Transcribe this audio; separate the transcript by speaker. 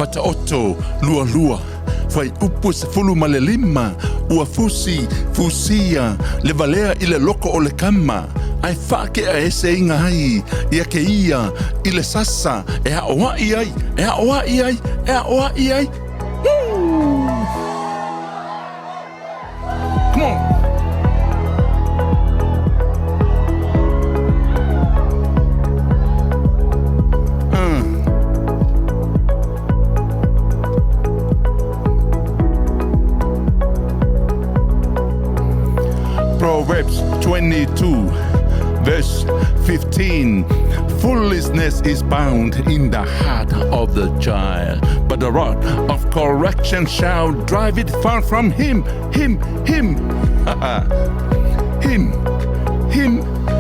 Speaker 1: Fataoto 22, fuaiupu 15, Ua fusi, fusia, le valea i le loko o le kama, ae faakeaeseina ai ia keia i le sasa e aoai ai, e aoai ai, e aoai ai. Woo! Come on! Proverbs 22, verse 15. Foolishness is bound in the heart of the child, but the rod of correction shall drive it far from him, him, him. Him, him.